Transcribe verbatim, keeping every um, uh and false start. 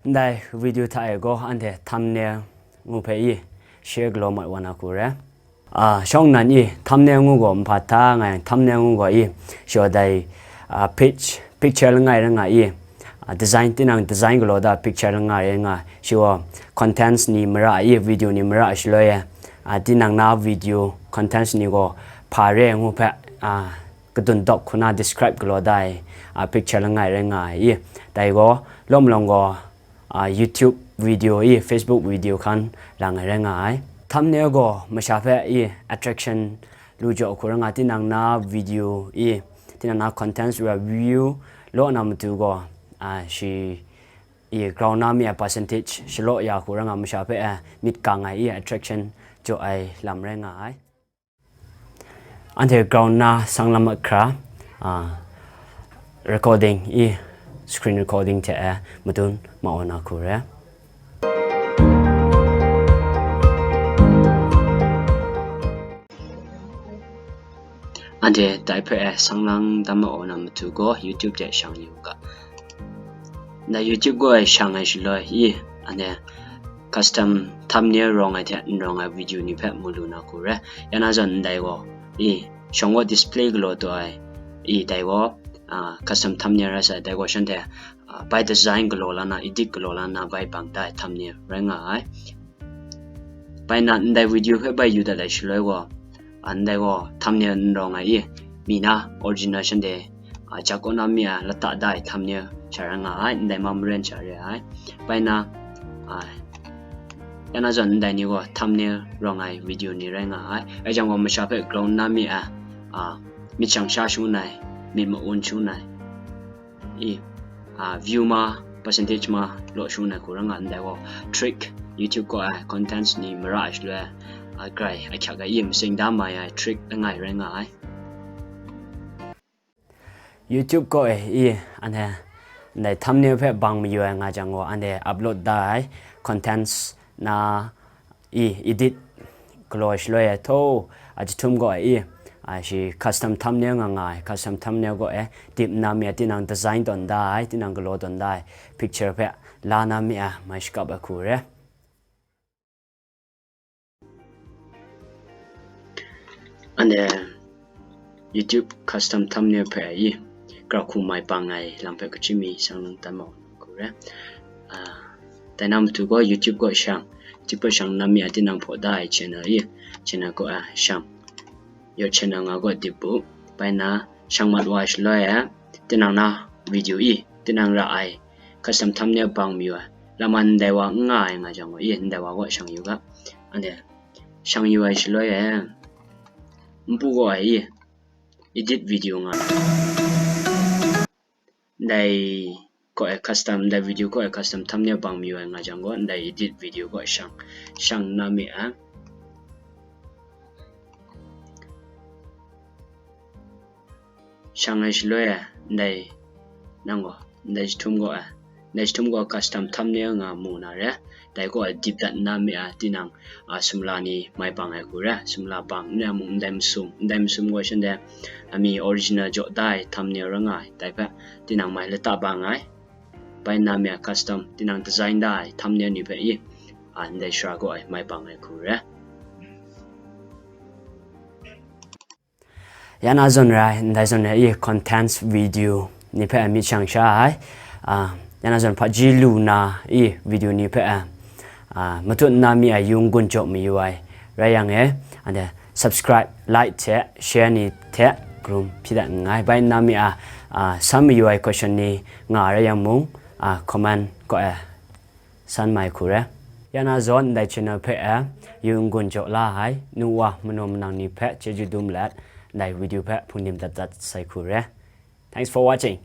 Ndai video hta e gaw anhte thumbnail ngu hpe i share galaw mat wa na hku re. A, shawng nnan i thumbnail ngu gaw nhpa hta nga yang, thumbnail ngu gaw i shaw dai, a, page, picture langai rai nga i, a, design, tinang design galaw da picture langai rai nga, shaw contents ni mara i, video ni mara shaloi e, a, tinang na video contents ni gaw hpa re ngu hpe, a, kadun dawk hku na describe galaw da ai, a, picture langai rai nga ai i, dai gaw lawm lawng gaw, a, YouTube video i, Facebook video hkan lang ai rai nga ai. Thumbnail gaw masha hpe i attraction lu jaw hku rai nga, tinang na video i, tinang na contents review law na matu gaw, a, shi i ground na mi a percentage shalaw ya hku rai nga, masha hpe, a, myit kang ai i attraction jaw ai lam rai nga ai. Anhte ground na sang lam ahkra, a, recording i, screen recording hte e madun ma wa na hku re. Anhte dai hpe e sang lang dam ma wa na matu gaw YouTube hte shang yu u ga. Ndai YouTube gaw e shang ai shaloi i, anhte custom thumbnail rawng ai hte n rawng ai video ni hpe mu lu na hku re. Ya na zawn ndai gaw i, shawng gaw display galaw taw ai i, dai gaw, a, custom thumbnail rai sai, dai gaw shanhte, a, by design galaw la na, edit galaw la na, by bang da ai thumbnail rai nga ai. Bai na ndai video hpe bai yu dat ai shaloi gaw, a, ndai gaw thumbnail n rawng ai i, mi na original shanhte, a, jak kaw na mi a lata da ai thumbnail sha rai nga ai, ndai ma maren sha re ai. Bai na, a, ya na zawn ndai ni gaw thumbnail rawng ai video ni rai nga ai. Ai jang gaw masha hpe ground na mi a, a, myit shang sha shangun ai, myit ma-un shangun ai i, a, view ma, percentage ma law shangun ai hku rai nga, ndai gaw trick, YouTube gaw ai contents ni mara ai shaloi, a, grai ahkyak ai i, masing da mai ai trick langai rai nga ai. YouTube gaw e i, anhte ndai thumbnail hpe bang mayu ai nga jang gaw, anhte upload da ai contents na i edit galaw ai shaloi e, thaw, a, jahtum gaw e i, a, shi custom thumbnail nga nga ai, custom thumbnail gaw e dip nna mi a, tinang design tawn da ai, tinang galaw tawn da ai picture hpe la na mi a, mai shakap ai hku re. Anhte YouTube custom thumbnail hpe i, kra hku mai pang ai lam hpe kachyi mi sang lang dan ma wa na hku re. A, dai na matu gaw YouTube gaw shang, YouTube gaw shang na mi a, tinang hpaw da ai channel i, channel gaw a shang, your channel nga gaw dip u. Bai na shang mat wa ai shaloi e, tinang na video i, tinang ra ai custom thumbnail bang mayu ai, laman ndai wa n nga ai nga jang gaw i, ndai wa gaw shang yu ga. Anhte shang yu ai shaloi e, npu gaw ai i, edit video nga ai. Ndai gaw e custom, ndai video gaw e custom thumbnail bang mayu ai nga jang gaw, ndai edit video gaw shang, shang na mi a. Shang ai shaloi e, ndai nang gaw, ndai jahtum gaw e, ndai jahtum gaw custom thumbnail nga mu na re. Dai gaw e dip dat nna mi a, tinang, a, sumla ni mai bang ai hku re, sumla bang n rai mung, ndai masum, ndai masum gaw shanhte, a, mi original jaw da ai thumbnail rai nga ai, dai hpe tinang mai lata bang ai. Bai nna mi a custom, tinang design da ai thumbnail ni hpe i, a, ndai shara gaw e mai bang ai hku re. Ya na zawn rai, ndai zawn rai i contents video ni hpe myit shang sha ai. A, ya na zawn hpaji lu na i video ni hpe, a, matut nna mi a yung gun jaw mayu ai rai yang e, anhte subscribe, like hte share ni hte karum hpyi dat nngai. Bai nna mi a, a, san mayu ai question ni nga rai yang mung, a, comment kaw e san mai hku re. Ya na zawn ndai channel hpe e yung gun jaw la ai nu wa manaw manang ni hpe chyeju dum let, ndai video hpe hpung dim dat dat sai hku re. Thanks for watching.